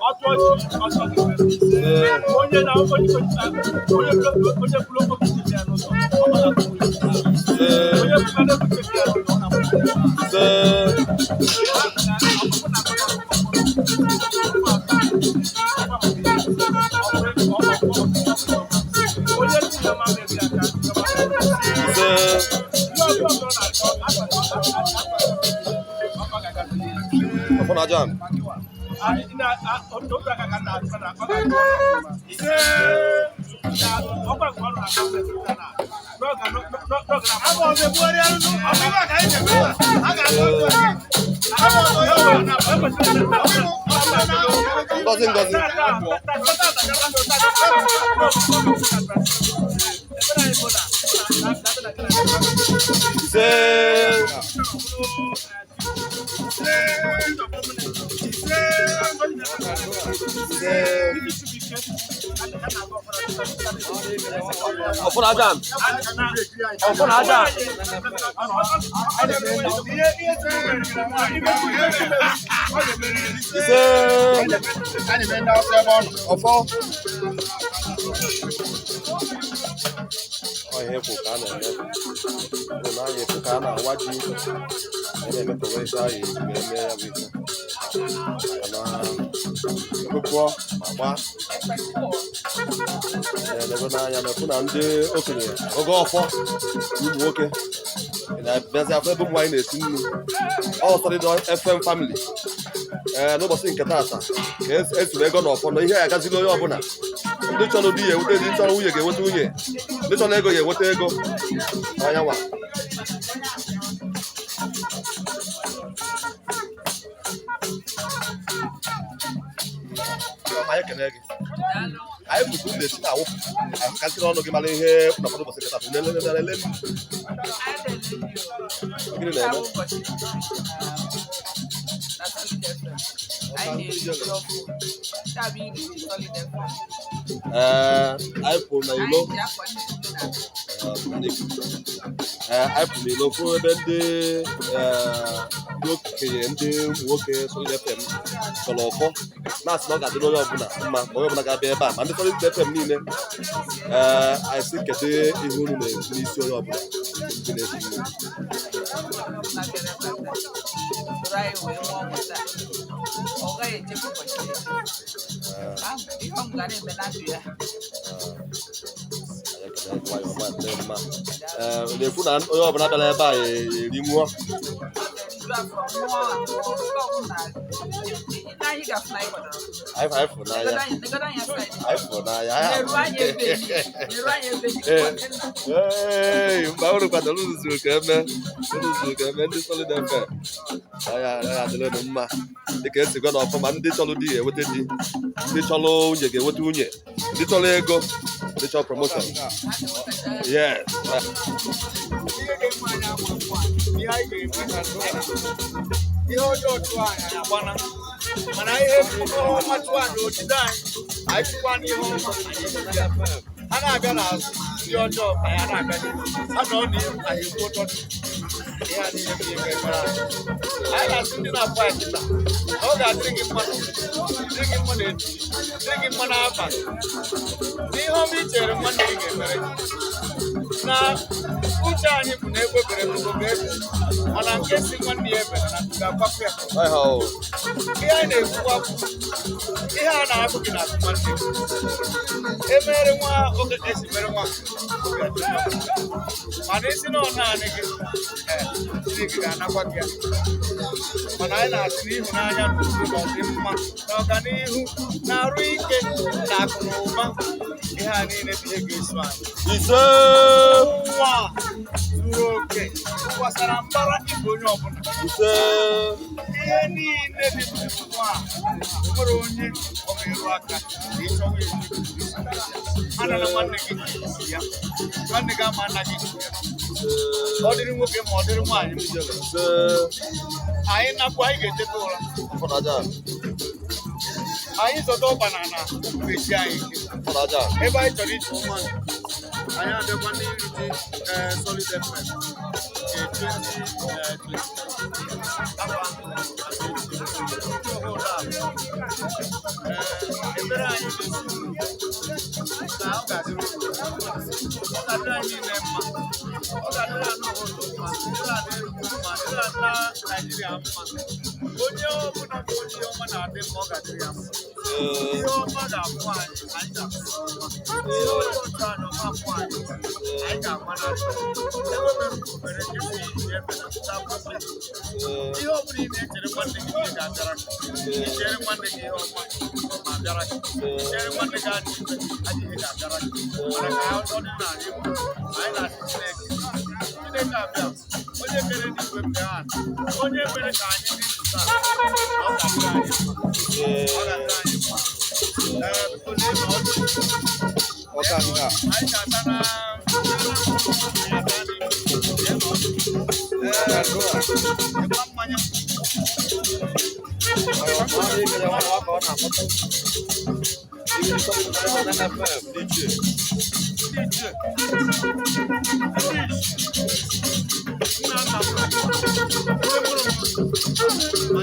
Ọtụ ọchị ọsọ gị. Onye na onye onye onye bụrụ okwu ya n'ụzọ, ọ na-atụ onye bụrụ okwu ya n'ụzọ, ọ na-akwụ. Ise. Onye si na mama ebi aka. Ise. Ihe ọbụla ọ na-achọ, ọ ga-agazi. Ọfọ na aja. Otu aka ka na-achọ na ọ ga-aga. Ọkwa nke ọ na-akọ Ngozi, Ngozi. Ise. Ise. Ọfọ na aja. Ọfọ na aja. Ise. Ọfọ. Ọ ihe ekwu ka a na-eme. Bụ na anyị ekwu ka a na-awa ji. A na-eme ka wee saa ya eji wee mee ya bụ ife. Mana ekwekọ ma gbaa. Na-elebe n'anya na-ekwu na ndị okenye oge ọfọ ụmụ nwoke ị na-abịazi afọ ebe ụmụ nwaanyị na-esi nnu. Ọ Solid FM family. Ee, n'ụbọchị nke taata ka esuru ego n'ọfọ na ihe ya agazila onye ọbụla. Ndị chọrọ di ya enweta di, ndị chọrọ nwunye ga-enweta nwunye, ndị chọrọ ego ga-enweta ego. Ọnya nwa. Anyị ekele gị. Anyị bụ ka unu na-esi na-awụpụ akasịrị ọnụ gị mara ihe ụnọkọrọ ụbọchị nke taata. Unu elele ele. Gịnị na-eme? Ee, anyị pụrụ na ilo. Ee, anyị pụrụ n'ilo fụ ebe ndị ee, ndị okenye, ndị ụmụ nwoke Solid FM chọrọ ọfọ, na-asị na ọ ga-adịrị onye ọbụla mma, ma onye ọbụla ga-abịa ebe a, ma ndị Solid FM niile. Ee, anyị sị kedu ihe unu na-ekwu n'isi onye ọbụla ndị na-esi nri? Ọ gaghị echefu ụbọchị ihe ọ ga na-eme na ndụ ya. Anyị ekele gị, nwayọọ ọma, dịrị mma. Ee, na-ekwu na onye ọbụla bịara ebe a eri nwụọ. Ọ ga-eriju afọ nwụọ nke ọbụla anyị ga-afụ na anyị kwadoro. Anyị fụrụ n'anya. Negodo anya side. Anyị fụrụ n'anya. Leruo anya ebe echi. Leruo anya ebe echi. Ee, mgbe unu kwadoro, unu zuru ka eme, unu zuru ka eme. Ndị Solid FM, ya ya adịrị unu mma. Dịka esi gwa na ọfụma, ndị chọrọ di ga-enweta di, ndị chọrọ nwunye ga-enweta nwunye, ndị chọrọ ego, ndị chọrọ promotion, yes. Ihe ga-eme anyị ama mma, ihe anyị ga-eme, ihe ọjọọ chụọ anyị, anyị agbana, mana ihe ọma chụọ anyị, ojide anyị, anyị chụkwa n'ihe ọma, anyị ejide ya. Ha na-abịa n'azụ, ndị ọjọọ, anyị na-abịa n'ihu. Ha nọ n'ihu, anyị ekwu ụtọ. Ihe a niile bụ ihe ga-emere anyị. Anyị na-asị ndị na-akpọ anyị kịta na ọ ga-adịrị gị mma n'ụtụtụ, dịrị gị mma n'etiti, dịrị gị mma n'abalị, na ihe ọma i chere nwanne gị ga-emere gị. Na uche anyị bụ na egbe bere n'ugo ga-ebe, mana nke si nwanne ya ebere na ga-akwapụ ya. Ọha o. Ihe anyị na-ekwukwa bụ ihe a na-agụ gị na-agụ nwanne gị. Emere nwa oge ka esi mere nwa obi adị ya mma. Mana isi na ọ naanị gị, ee, Chineke ga-anakwa gị ya. Mana anyị na-asị na ịhụnanya na udo na ọdịmma na ọganihu na arụ ike na akụ na ụba, ihe a niile bụ ihe ga-eso anyị. Ise. Ụwa zuru oke gbasara mbara ịbụ onye ọbụla. Ise. Ihe niile dị n'ụwa a, o nwere onye ọ ga-eru aka na ịchọwa eri. Anana nwanne gị isi ya, nwanne gị ama anaghị isi ya. Ọ dịrị nwoke ma ọ dịrị nwaanyị m jere. Ise. Anyị nakwa, anyị ga-eteta ụra. Ọfọ na aja. Anyị zọta ọkpa na ana ụkwụ ga-esi anyị ike. Ọfọ na aja. Ebe anyị chọrọ iji nwa, anyị abịakwa n'iri ji. Ee, Solid FM nke 2020 afọ ahụ, ọhụrụ a. Ee, Ekpere anyị n'isi unu na ọ ga-adịrị unu mma. Ọ ga-adịrị anyị niile mma. Ọ ga-adịrị ala obodo mma, dịrị ala Enugu mma, dịrị ala Naịjirịa mma. Onye ọbụla bụ onye ọma na-adị mma, ọ ga-adịrị ya mma. Ihe ọma ga-abụ anyị, anyị ga-abụ ihe ọma. Ihe ọjọọ chọọ anyị, ọma abụ anyị, anyị ga-agbanarị. Ewebere obere esi efe na pụta akwụkwọ. Ihe ọ bụla ị na-echere nwanne gị, ihe ga-abịara gị. Ichere nwanne gị ihe ọma, ọ ma bịara gị. Ichere nwanne gị ajọ ife, ajọ ihe ga-abịara gị. Mana ka ọ dị n'ala Igbo, anyị na-asị Chineke, Chineke abịa, onye mere n'igwe mgbe ha, onye mere ka anyị dị ndụ taa, na ọ ga-adịrị anyị mma. Ọ ga-adịrị anyị mma. Ee, biko lee na ọjị. Ọka nka. Anyị ga-ata na anyị ata n'igwe. Lee na ọjị. Ee, ịgba mmanya. FM ndị ichie. Ndị ichie, ndị ichie, nna nna m, ndị mụrụ m.